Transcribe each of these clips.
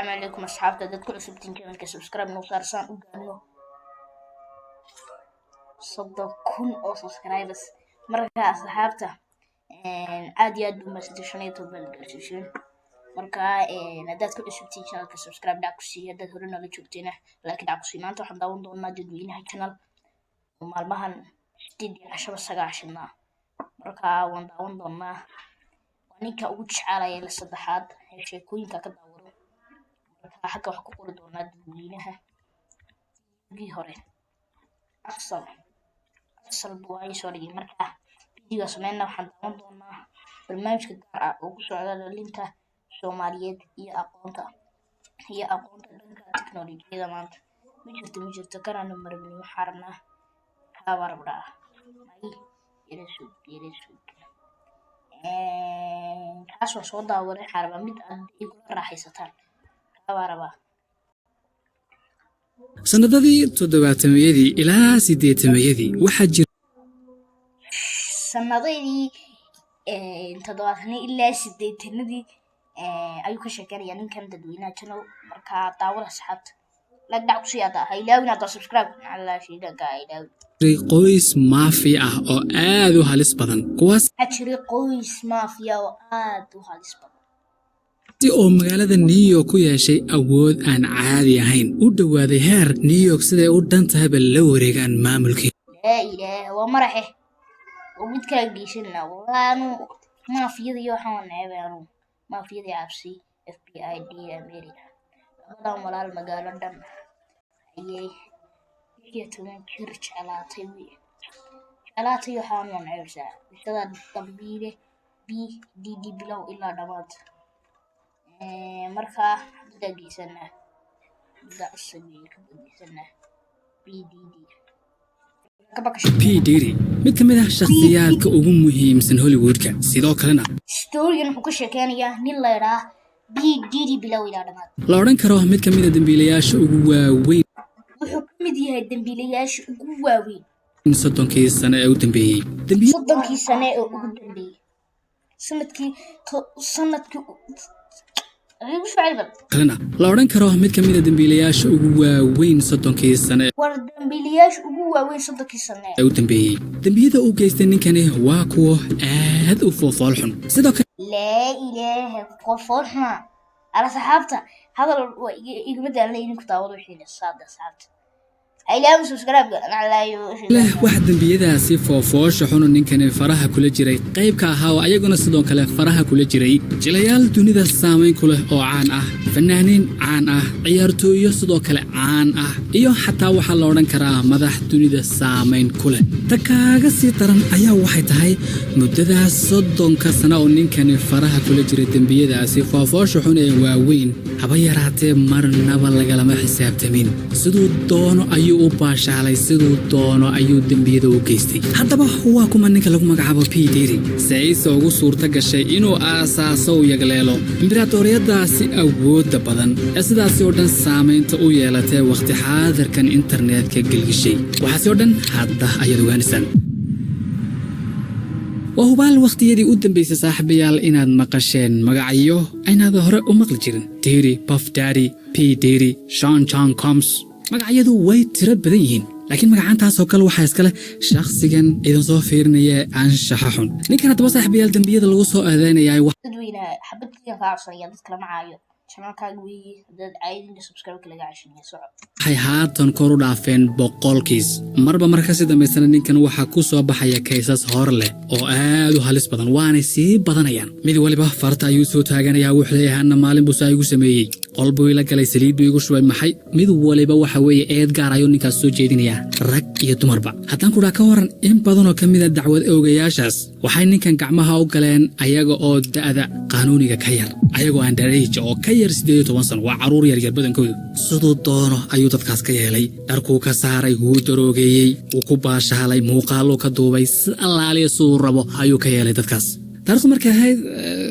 Asalaamu calaykum asxaabta. Dad ku cusubtiin channelka, subscribe noo saarsaan u gaarno 30,000 oo subscribers. Marka asxaabta, aad iyo aad buu mahadsantahay, 15 baad gaarsiiseen. Marka haddaad ku cusubtiin channelka, subscribe dhac ku siiya. Haddaad hore noola joogteena, like dhac ku siiya. Maanta waxaan daawan doonaa Dadweynaha Channel oo maalmahan 8 cashaba 9-naa. Marka waan daawan doonaa. Waa ninka ugu jecelaya la saddexaad ee sheekooyinka ka daawado. Marka xagga wax ku qori doonaa Dadweynaha gii hore asal asal buu ay soo dhigay. Marka videoga sameyna, waxaan daawan doonaa barnaamijka gaar ah oo ku socda dhalinta Soomaaliyeed iyo aqoonta dhanka tiknoolajiyada. Maanta ma jirto, ma jirto kanaanu marabni. Waxaa rabnaa kaabaa rabnaa. May, yara sug, yara sug. Kaas waa soo daawaday. Waxaa rabaa mid aad igula raaxaysataan, kaabaa rabaa. Sannadadii toddobaatameyadii ilaa siddeetameeyadii waxaa jiray Sanadadii 70 ilaa 80-adii ayuu ka sheekeynaya ninkan Dadweynaha Channel. Marka daawada asxaabta, like dhac kusii hadda, ha ilaawin hadda subscribe calaa shiidanka, ha ilaawin. qoys maafi ah oo aad u halis badan, kuwaas Waxaa jiray qoys maafiya oo aad u halis badan oo magaalada New York ku yeeshay awood aan caadi ahayn, u dhowaaday heer New York siday u dhan tahayba la wareegaan maamulkeeda. Laa ilaaha, waa maraxe oo mid kala geysanaa. Wallahi anu maafiyada iyo waxaan waa necebay anu maafiyadii cabsi. FBI D America. Labadan walaal magaalo dhan ayay 16 jir jeclaatay, jeclaatay. Waxaan waa necebsaa qisada dambiile B D D bilow ilaa dhammaad. Markaa xabadaa geysanaa, mida cusub ka geysanaa B D D. P Diddy, mid ka mid ah shakhsiyaadka ugu muhiimsan Hollywoodka, sidoo kalena Storygan wuxuu ka sheekeynayaa nin la yidhaah B D D bilow ilaa dhammaad. la odhan karo mid ka mid a dembiilayaasha ugu waaweyn Wuxuu ka mid yahay dembiilayaasha ugu waaweyn 30-kii sano ee u dambeeyey. Dembiye 30-kii sane ee ugu dambeeyey, sanadkii sanadkii igu soo celi bal. kalena la odhan karo mid ka mid a dembiilayaasha ugu waaweyn 30-kii sano War dembiilayaasha ugu waaweyn 30-kii sane ee u dambeeyey. Dembiyada uu geystay ninkani waa kuwo aad u foofool xun. Sidoo kale Laa ilaaha, qofool xuma ala. Saxaabta, hadal waa igama daalna, idinku daawado wixii saada. Asxaabta, ilaawin subscribe-ka naclaayo. leh wax dembiyadaasi foofoosha xunu ninkani faraha kula jiray qayb ka ahaa oo ayaguna sidoo kale faraha kula jiray jilayaal dunida saamayn ku leh oo caan ah, fanaaniin caan ah, ciyaartooyo sidoo kale caan ah, iyo xataa waxaa la odhan karaa madax dunida saamayn ku leh. Ta kaaga sii daran ayaa waxay tahay, muddadaas 30-ka sana oo ninkani faraha kula jiray dembiyadaasi foofoosha xun ee waaweyn, haba yaraatee marnaba lagalama xisaabtamin. Siduu doono ayuu u baashaalay, siduu doono ayuu dembiyada u geystay. Haddaba waa kuma ninka lagu magacaabo P Diddy? Sayse ugu suurta gashay inuu aasaaso u yagleelo imberaatooriyadaasi awoodda badan ee sidaasi oo dhan saamaynta u yeelatay wakhti xaadirkan internetka gelgishay? Waxaasi oo dhan hadda ayaad ogaanaysaan. Waa hubaal wakhtiyadii u dambaysay, saaxiibayaal, inaad maqasheen magacyo aynaada hore u maqli jirin: Diddy, Puff Daddy, P Diddy, Sean John Combs. Magacyadu way tiro badan yihiin, laakiin magacaantaasoo kale waxaa iskale shakhsigan idin soo fiirinaya anshaxa xun. Ninkan haddaba, saaxiibayaal, dembiyada lagu soo eedeynayay Dadweyne, xabad kaliya kaa codsanaya, dadka lama caayo. Channelkaaga weeye, haddaad caydin subscribe laga cashinaya, soco. Waxay haatan kor u dhaafeen 100 kiis. Marba mar kasii dambaysana ninkan waxaa ku soo baxaya kaysas hor leh oo aad u halis badan, waanay sii badanayaan. Mid waliba farta ayuu soo taaganayaa, wuxuu leeyahay: "Maalin buu saa igu sameeyey, qol buu ila galay, saliid buu igu shubay." Maxay? Mid waliba waxa weeye eed gaar ayuu ninkaas soo jeedinayaa, rag iyo dumarba. Haddaan kudhaa ka waran, in badanoo ka mida dacwad oogayaashaas waxay ninkan gacmaha u galeen ayaga oo da'da qaanuuniga ka yar, ayagoo underage oo ka yar 18 sano. Waa carruur yaryar badankoodu. Siduu doono ayuu dadkaas ka yeelay: dharkuu ka saaray, wuu daroogeeyey, wuu ku baashaalay, muuqaaluu ka duubay, si allaaliya siduu rabo ayuu ka yeelay dadkaas. Taarikhdu markay ahayd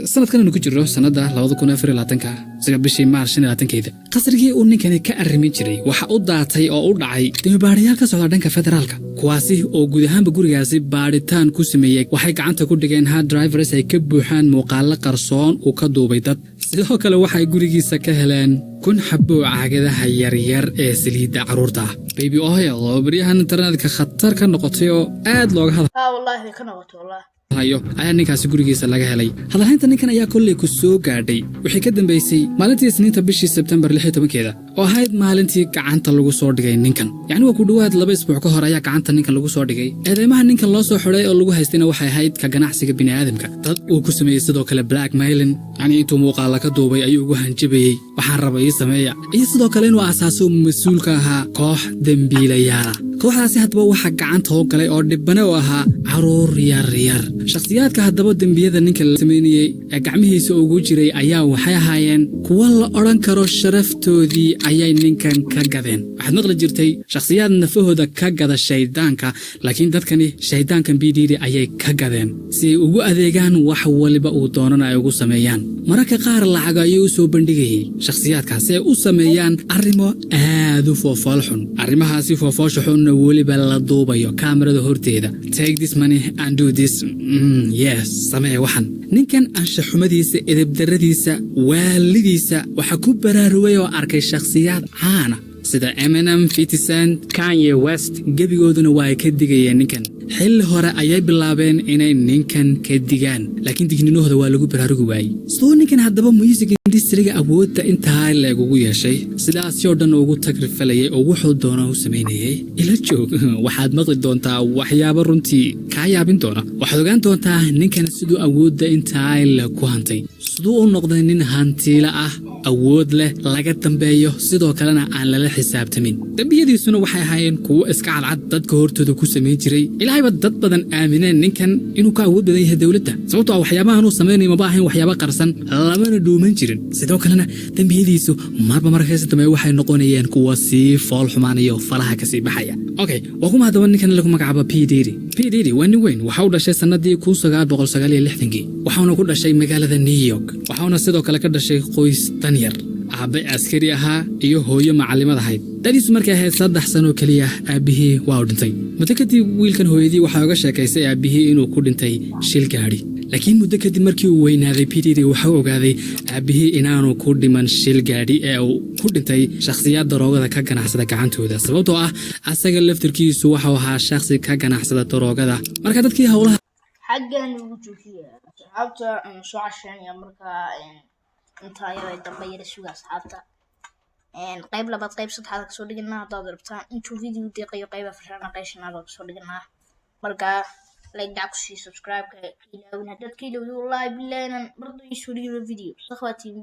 Sanadkan aynu ku jirno, sannadda 2024-ka, isaga bishii Maarch 25-keeda, qasrigii uu ninkani ka arrimin jiray waxa u daatay oo u dhacay dembibaadhayaal ka socda dhanka federaalka, kuwaasi oo guud ahaanba gurigaasi baadhitaan ku sameeyey. Waxay gacanta ku dhigeen hard drives ay ka buuxaan muuqaallo qarsoon uu ka duubay dad. Sidoo kale waxay gurigiisa ka heleen 1000 xabo caagadaha yaryar ee saliidda carruurta ah, baby oil, oo baryahan internetka khatar ka noqotay oo aad looga hadal Haa, wallahi way ka noqotay, wallahi. hayo ayaa ninkaasi gurigiisa laga helay. Hadalhaynta ninkan ayaa kolley ku soo gaadhay wixii ka dambaysay maalintii Isniinta, bishii Sebtembar 16-keeda, oo ahayd maalintii gacanta lagu soo dhigay ninkan. Yacni waa ku dhowaad 2 isbuuc ka hor ayaa gacanta ninkan lagu soo dhigay. Eedeymaha ninkan loo soo xidhay oo lagu haystayna waxay ahayd ka ganacsiga bini'aadamka dad uu ku sameeyey, sidoo kale blackmailing, yacni intuu muuqaala ka duubay ayuu ugu hanjabayey, "Waxaan raba ii sameeya," iyo sidoo kale inuu asaaso mas-uulka ahaa koox dembiilayaala. Kooxdaasi haddaba waxaa gacanta u galay oo dhibane u ahaa carruur yar yar. Shakhsiyaadka haddaba dembiyada ninka la samaynayey ee gacmihiisa ugu jiray ayaa waxay ahaayeen kuwo la odhan karo sharaftoodii ayay ninkan ka gadeen. Waxaad maqli jirtay shakhsiyaad nafahooda ka gada shayddaanka, laakiin dadkani shayddaankan P Diddy ayay ka gadeen si ay ugu adeegaan, wax waliba uu doonana ay ugu sameeyaan. Mararka qaar lacag ayuu u soo bandhigayey shakhsiyaadkaas si ay u sameeyaan arrimo aad u foofool xun, arrimahaasi foofoosha xunna weliba la duubayo kaamarada horteeda. "Take this money and do this." Yes, samee waxan. Ninkan anshaxumadiisa, edebdarradiisa, waalidiisa waxaa ku baraarugay oo arkay shakhsiyaad caana sida Eminem, 50 Cent, Kanye West. Gebigooduna waa ay ka digayeen ninkan. Xilli hore ayay bilaabeen inay ninkan ka digaan, laakiin digninahooda waa lagu baraarugi waayey. Sidoo ninkan haddaba music industry-ga awoodda intaa leegugu yeeshay, sidaasi oo dhan ugu tagrifalayay oo wuxuu doona u samaynayay? Ila joog, waxaad maqli doontaa waxyaabo runtii kaa yaabin doona. Waxaad ogaan doontaa ninkan siduu awoodda intaa le ku hantay, siduu u noqday nin hantiila ah, awood leh, laga dambeeyo, sidoo kalena aan lala xisaabtamin. Dembiyadiisuna waxay ahaayeen kuwo iska cadcad, dadka hortooda ku samayn jiray. Ilaahayba dad badan aamineen ninkan inuu ka awood badan yahay dowladda, sababtoo ah waxyaabahan uu samaynayo maba ahayn waxyaabo qarsan, lamana dhuuman jirin. Sidoo kalena dembiyadiisu marba markaysa dambe waxay noqonayeen kuwa sii fool xumaanaya oo falaha kasii baxaya. Okay, waa kuma haddaba ninkan lagu magacaabo P Diddy? P Diddy waa nin weyn. Waxa uu dhashay sannadii 1969-kii, waxauna ku dhashay magaalada New York. Waxauna sidoo kale ka dhashay qoys danyar, aabbe askari ahaa iyo hooyo macallimad ahayd. Dadiisu markay ahayd 3 sanoo keliya, aabbihii waa uu dhintay. Muddo kadib wiilkan hooyadii waxay uga sheekaysay aabbihii inuu ku dhintay shil gaadhi. Laakiin muddo kadib markii uu weynaaday P Diddy, waxau ogaaday aabbihii inaanu ku dhiman shil gaadhi ee uu ku dhintay shakhsiyaad daroogada ka ganacsada gacantooda, sababtoo ah asaga laftarkiisu waxau ahaa shakhsi ka ganacsada daroogada. Marka dadkii howlaha Xaggan ugu joojiya, asxaabta. Soo casheynaya markaa intaa yara dambe yara suga, asxaabta. Qayb labaad, qayb saddexaad kasoo dhiganaa haddaad rabtaan. Intuu video deeqayo, qayb afraad, qayb shanaad oo kasoo dhiganaa. Markaa like dhac kusii, subscribe-ka ilaawin. Haddaad ka ilowdo, wallahi billahi inaan bardo ii soo dhigino video sakhwaatiin.